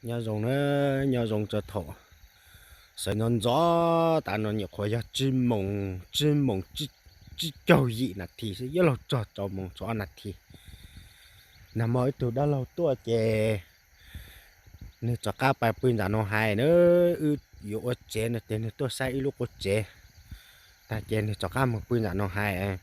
Nyob zoo na, nyob zoo tso thaum sawv ntxov ntxov tas no nyuam qhuav yog tsib moos, tsib moos tsib caug yim nas this xwb, yuav luag txog rau moos tshuav ob nas this. Nag hmo ib tug dab laug tuaj ces nws rov qab pais pw ntawm no hais na, wb yuav ua tsev no ces nws tuaj saib wb lub qub tsev tag ces nws rov qab mus pw ntawm no hais,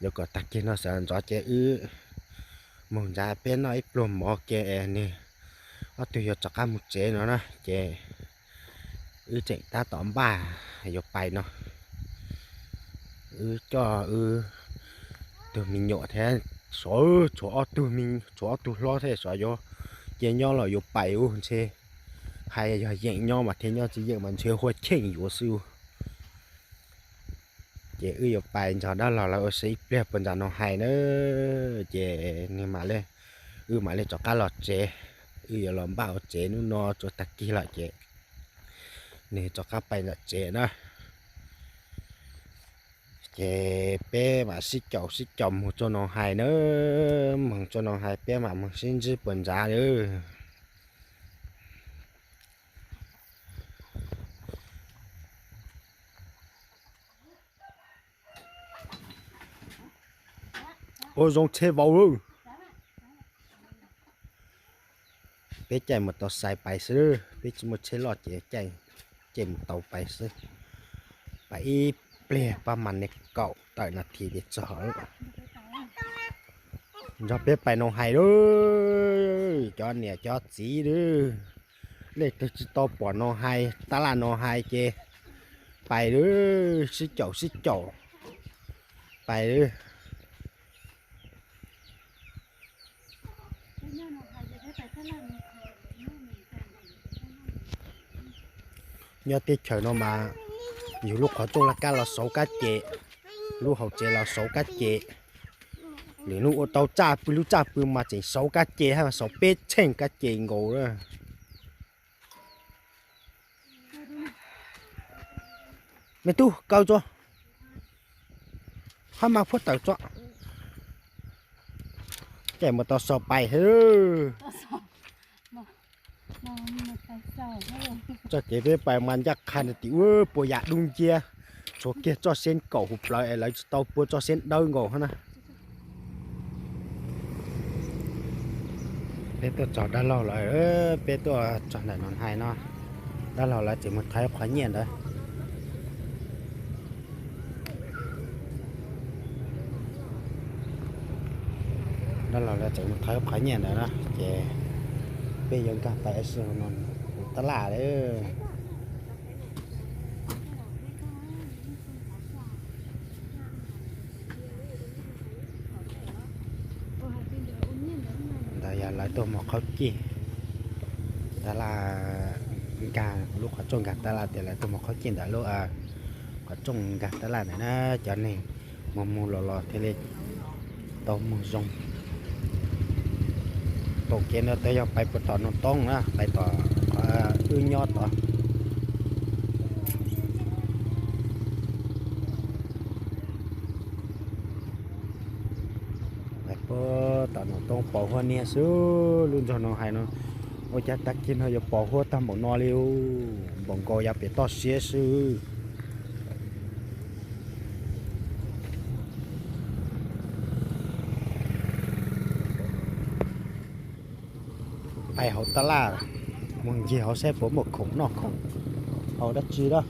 yuav kom tag kis no sawv ntxov ces wb mus ntxav peb noj ib pluag mov ke, nws ob tug yuav rov qab mus tsev no na ces wb tseem tab tom npaj yuav pais no. Wb coj wb tus me nyuam thiab, tshuav ob tug me, tshuav ob tug hlob thiab, xyov yuav cia nyob los yuav pais ub ntshe, hais yog yeem nyob mas thiaj nyob, tsis yeem mas ntshe hua cheej yuav xwb. Ces wb yuav pais nrog dab laug lawv ua si ib pliag puas ntawm no hais na, ces nws mam li, wb mam li rov qab los tsev. Wb yuav los npaj ua tsev hnub no tsuas tag kis lawm ces nws rov qab pais ntawm tsev na. Ces peb mam sib caum sib caum mus txoj no hais na, mus txoj no hais peb mam mus sib ntsib puas ntxav lawm. Ua zoo tsheb vau lawm. Peb caij mus tau xais pais xwb, peb tsis muaj tsheb loj ces caij, caij mus tau pais xwb. Pais ib pliag pab mas nees kaum tawm nas this ces txog. Nrog peb pais no hais lawm, cov niam cov txiv lawm, leej twg tsis tau pom no hais, tab laj no hais ces pais lawm, sib caum sib caum pais lawm. Nyob teb chaws no mas yus lub qhov rooj laj kab los sauv kab ces, lub hauv tsev los sauv kab ces, lwm hnub ua tau tsaj pw, lub tsaj pw mas tseem sauv kab ces, hab sauv peb tsheej kab ces nkaus lawm. Me tub kaw tso, hab mas phuab tawm tso, ces mus tau so pais. Txoj kev peb pais mas ncaj qha nws tim ub puas yam dub nciab, tshuav kiag txoj seeb kaum hauv plawv es lawv tsis tau pua txoj seeb dawb nkaus hab na. Peb tuaj txog dab laug lawv, peb tuaj txog ntawm no hais no, dab laug lawv tseem mus thawb qhov nyiaj ntawd. Dab laug lawv tseem mus thawb qhov nyiaj ntawd na, ces peb yuav nkag pais no, kuv tab laj lawm. Ntawd yog lawv tuaj muag qhaub cij, tab laj nkag, lub qhov rooj nkag tab laj tias lawv tuaj muag qhaub cij ntawm lub qhov rooj nkag tab laj ntawd na. Cov neeg mus mus los los thiaj li tau mus zoo. Taug kev no twb yog pais puag tom Noog Toob na, pais tom qhov wb nyob tod. Pais puag tom Noog Toob pos huab niag xwb, lub nroog no hais no, ua cas tag kis no yuav pos huab tag npaum no li, npaum nkaus yav pem toj siab xwb. Pais hauv tab laj, mus ncig hauv saib puas muaj khoom noj khoom haus dab tsi lawm.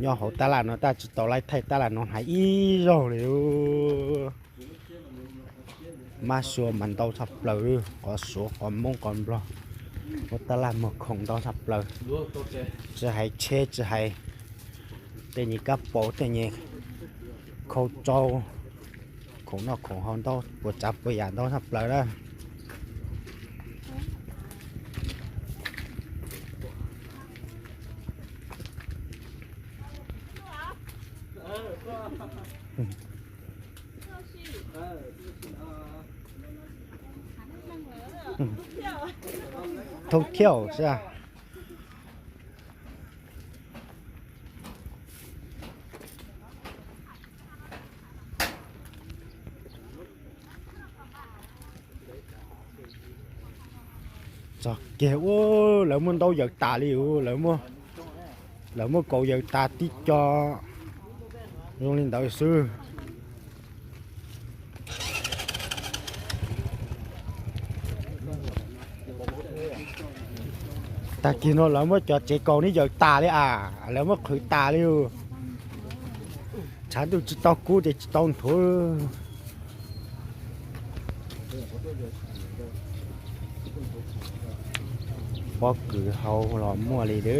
Nyob hauv tab laj no tab tsis tau laib thaij tab laj no hais ib zaug li. Mab sua mas ntau tshaj plaws, qhov Suav qhov Hmoob qhov Nplog, ua tab laj muag khoom ntau tshaj plaws. Tsis hais tsheb tsis hais, tej nyuag kab paus tej nyuag khau tsau, khoom noj khoom haus ntau puas tsav puas yam ntau tshaj plaws lawm. Thoob thiab xwb. Txog kiag ua lawv muab ntaub yaws tas li, lawv muab kaus yaws tas tib co zoo li ntawd xwb. Tag kis no lawv muab cov tsev kaus neb yaws tas li as, lawv muab qhwv tas li. Tshav ntuj tsis tau kub ces tsis tau nthuav. Pob kws hau los muaj li a.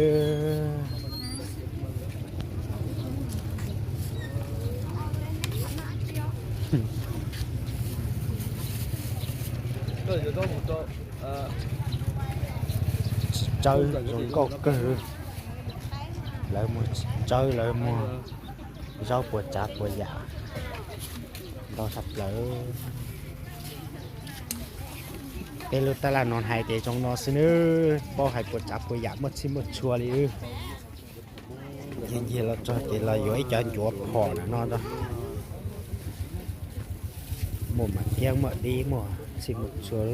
Tsawb zoo nkauj kawg. Lawv muag tsawb, lawv muag zaub puas tsav puas yam ntau tshaj plaws. Peb lub tab laj no hais tias zoo no xwb nawb, paub hais puas tsav puas yam muaj txhij muaj tshua li. Nyiag los txog ces los yuav ib co ncuav phom na no. Muaj mas kiab, muaj dib, muaj txhij muaj tshua.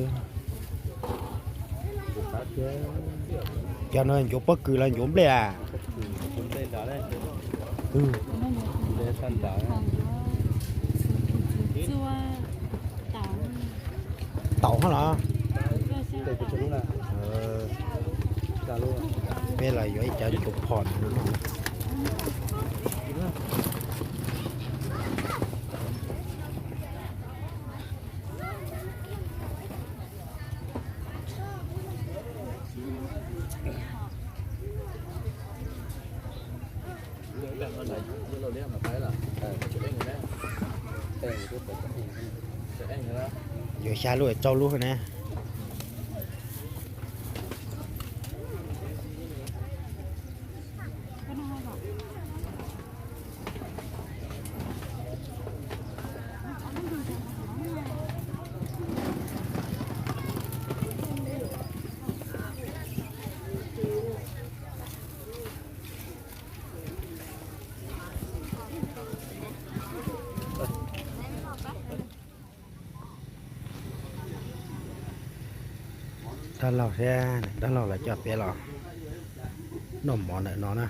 Cov no ncuav pob kws los ncuav nplej a? Taum hab los? Peb los yuav ib co ncuav phom na. Yuav xya lub, rau lub na. Dab laug thiab dab laug lawv coj peb los noj mov ntawm no na.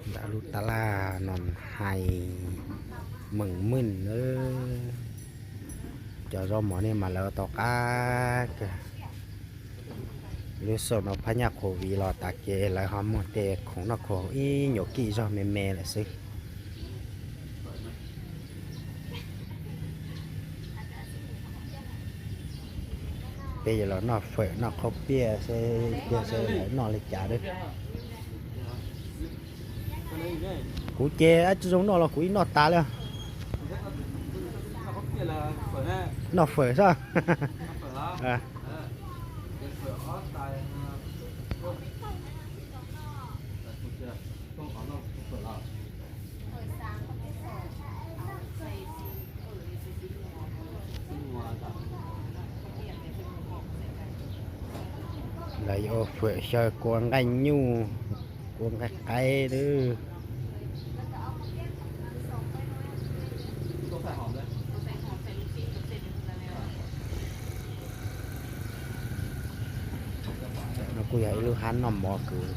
Ntawm lub tab laj no hais meem mej na. Cov zaub mov nej mas lawv tau qab kawg. Lub xyoo no phab nyaj COVID los tas ces lawv ho muag tej khoom noj khoom haus ib nyuag kij zog me me lawm xwb. Peb yuav los noj fawm noj qhaub piaj seb tiag seb lawv noj li cas lawm. Kuv ces ab tsi zoo noj los kuv ib noj tas li. Noj fawm xwb. Lawv yuav ua fawm xyaw kua nqaij nyuj, kua nqaij qaib lawm. No kuj yog ib lub hab noj mov kws.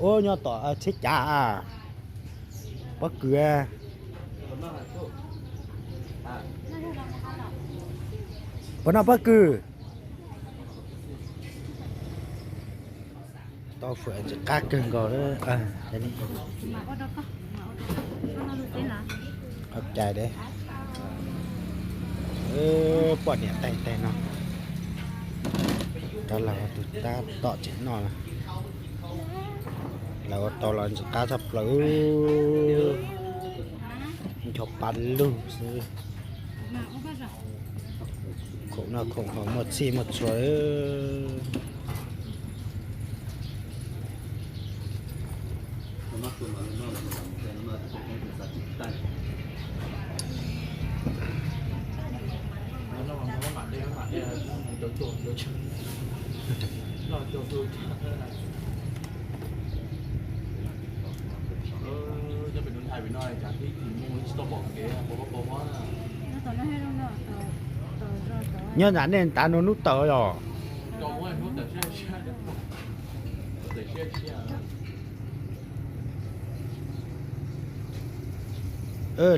Ub, nyob tom tsheb cav a. Pob kws. Puas noj pob kws? Tau fawm ntxim qab kawg nkaus. Qhov cai, poj niam tag tag no, rov los tus tab tom tseem noj na. Lawv ua tau los ntxim qab tshaj plaws, ncho pa lug xwb. Khoom noj khoom haus muaj txhij muaj txhua. Nyob nram nej ntav no hnub tawm los?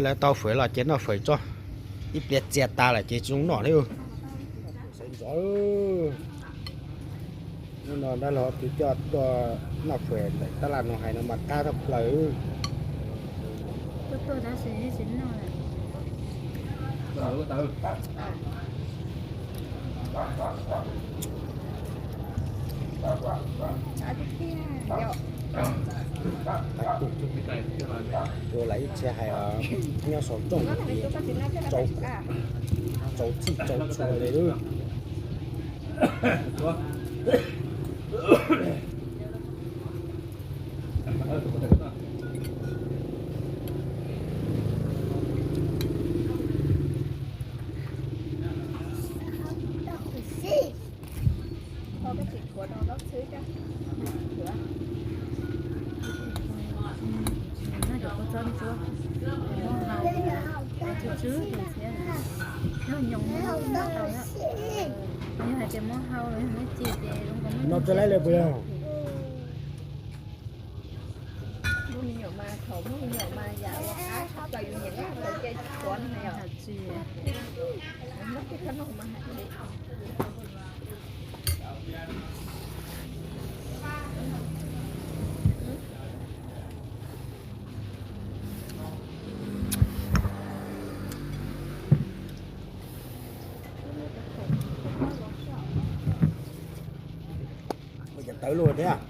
Lawv tau fawm los ces noj fawm tso, ib pliag txias tas lawm ces tsis zoo noj li. Sawv ntxov, hnub no dab laug twb coj tuaj noj fawm ntawm tab laj no hais no mas qab tshaj plaws. Ua lawv ib txhia hais nyob saum rooj ces tsaus txij tsaus txhua li lawm. No tsis laib li puas yog? Ua cas tawv luaj thiab.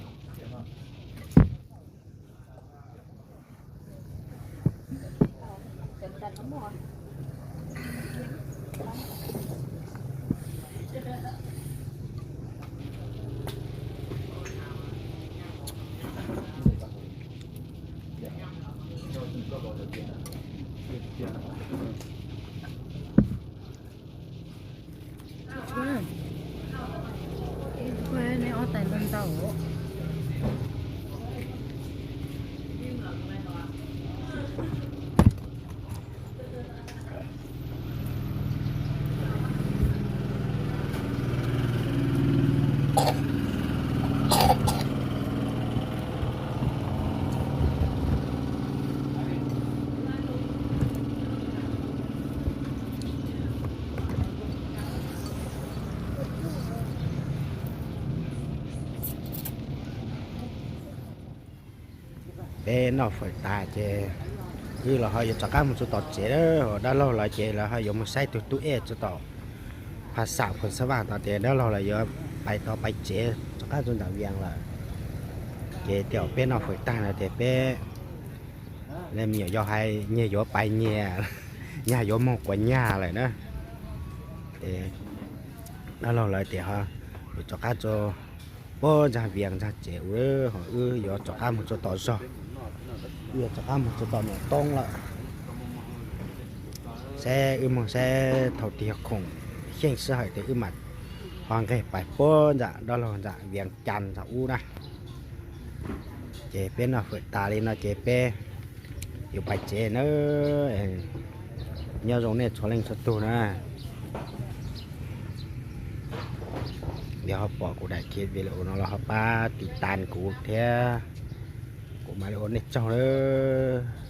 Neb ob tais ntau ntau. Peb noj fawm tas ces wb los ho yuav rov qab mus txog tom tsev. Dab laug lawv ces lawv ho yuav mus saib tus tub ej txog tom Pha Xam Phuas Xab Vaj tod, ces dab laug lawv yuav pais tod pais tsev rov qab txog nram Vias lawm. Ces tej zaum peb noj fawm tag no ces peb, me nyuam yaus hais nyias yuav pais nyias, nyag yuav moog quas nyag lawm na. Ces dab laug lawv tias ho yuav rov qab txog puag ntag Vias ntag, ces wb ho wb yuav rov qab mus txog tom zog, wb yuav rov qab mus txog tom Nom Toob lawm. Saib wb moog saib thaum twg yog khoom xyeej sij hawm ces wb mam ho nqeg pais puag nram dab laug nram Vias Cas ntawm ub na. Ces peb noj fawm tas li no ces peb yuav pais tsev na. Nyob zoo nej txhua leej txhua tug na. Yog ho pom kuv daim video no los ho pab tiv tas kuv thiab, kuv mam li ua nej tsaug nawb.